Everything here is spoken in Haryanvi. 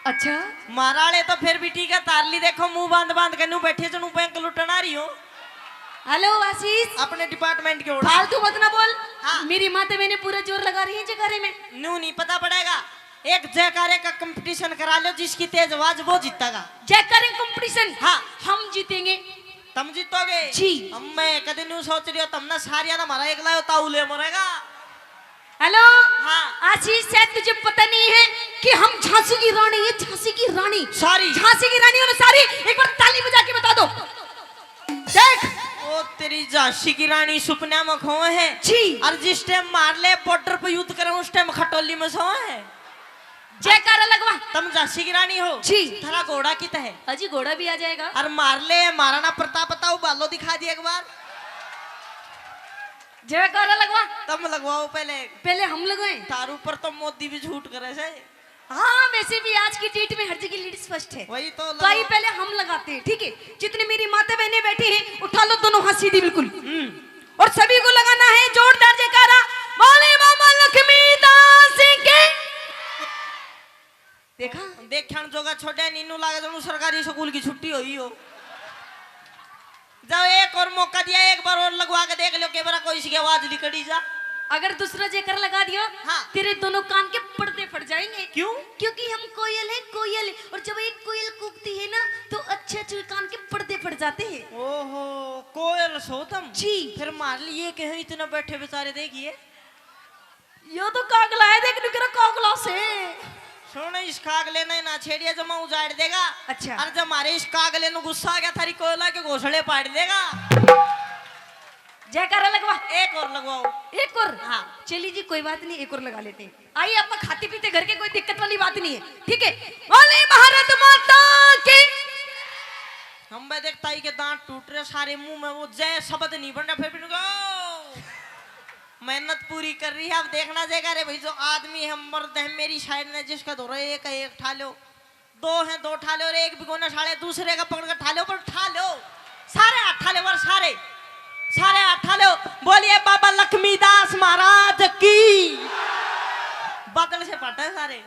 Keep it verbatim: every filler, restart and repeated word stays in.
अच्छा। मारा वाले तो फिर भी ठीक है, तारली देखो, मुंह बांध बांध के न्यू बैठे, जणू बैंक लुटना रही हो। हेलो आशीष, अपने डिपार्टमेंट के उड़ा। फालतू मत ना बोल। हाँ। मेरी माँ तो मैंने पूरा जोर लगा रही है जयकारे में। न्यू नहीं पता पड़ेगा, एक जयकारे का कंपटीशन करा लो, जिसकी तेज आवाज वो जीतेगा। जयकारे कंपटीशन? हाँ। हम जीतेंगे। तुम जीतोगे जी। हम, मैं कदे न्यू सोच रही हो, तुमने सारिया ना मारा, एकला हो ताऊ ले मरेगा। हेलो। हाँ। आशीष, शायद तुझे पता नहीं है कि हम झांसी की रानी है, झांसी की रानी। सारी। झांसी की रानी और सारी, एक बार ताली बजा के बता दो। देख। ओ तेरी, झांसी की रानी सुपने में खोए है जी। और जिस टाइम मार ले बॉर्डर पे युद्ध करें, उस टाइम खटोली में सोए है। जयकारा लगवा। तुम झांसी की रानी हो जी। थारा घोड़ा कित है? अजी, घोड़ा भी आ जाएगा। और मार ले महाराणा प्रताप, बताओ, बालो दिखा दिए एक बार। जयकारा लगवा। तुम लगवाओ पहले। पहले हम लगवाएं? तार ऊपर तो मोदी भी झूठ करे से। हाँ, वैसे भी आज की डेट में हर जगह लेडीज फर्स्ट है। वही तो तो आइए, लगवाओ। पहले हम लगाते हैं, ठीक है? जितने मेरी माता बहनें बैठी हैं, उठा लो दोनों हाथ सीधी बिल्कुल। हम्म। और सभी को लगाना है जोरदार जयकारा, बोले बाबा लक्ष्मी दास के। देखा? देखण जोगा छोड़े नीनू लागे, जणू सरकारी स्कूल की छुट्टी हुई हो। जाओ, एक और मौका दिया, एक बार और लगवा के देख लो, के बरा कोई सी आवाज निकली जा। अगर दूसरा जेकर लगा दियो, हाँ। तेरे दोनों कान के पर्दे फट जाएंगे। क्यों? क्योंकि हम कोयल हैं, कोयल। और जब एक कोयल कूकती है ना, तो अच्छे अच्छे कान के पर्दे फट जाते हैं। ओहो, कोयल सो तुम? जी। फिर मार लिए कहे इतने बैठे बेचारे, देखिए। यो तो कागला है, देख, नु करा कागला से। सुन, इस कागले ने ना छेड़िया, जमा उजाड़ देगा। अच्छा। और जब हमारे इस कागले ने गुस्सा आ गया, थारी कोयला के घोंसले पाड़ देगा। जयकारा लगवा। एक और लगवाओ। एक और? हाँ। चली जी, कोई बात नहीं, एक और लगा लेते हैं। आइए, आप खाते पीते घर के, कोई दिक्कत वाली बात नहीं है, ठीक है? बोले भारत माता की। हम बे देख ताई के दांत टूट रहे सारे मुंह में, वो जय शब्द नहीं बन रहा, फिर भी नुका मेहनत पूरी कर रही है। अब देखना जयकारे भाई, जो आदमी है, मर्द है, मेरी साइड ने जिसका धो रहे, एक है, एक ठा लो, दो हैं, दो ठा लो, और एक भी कोने साले, दूसरे का पकड़ कर ठा लो, पर ठा लो, सारे हाथ ठा लो, पर सारे, सारे हाथ ठा लो। बोलिए बाबा लक्ष्मीदास महाराज की। बादल से फटा है सारे।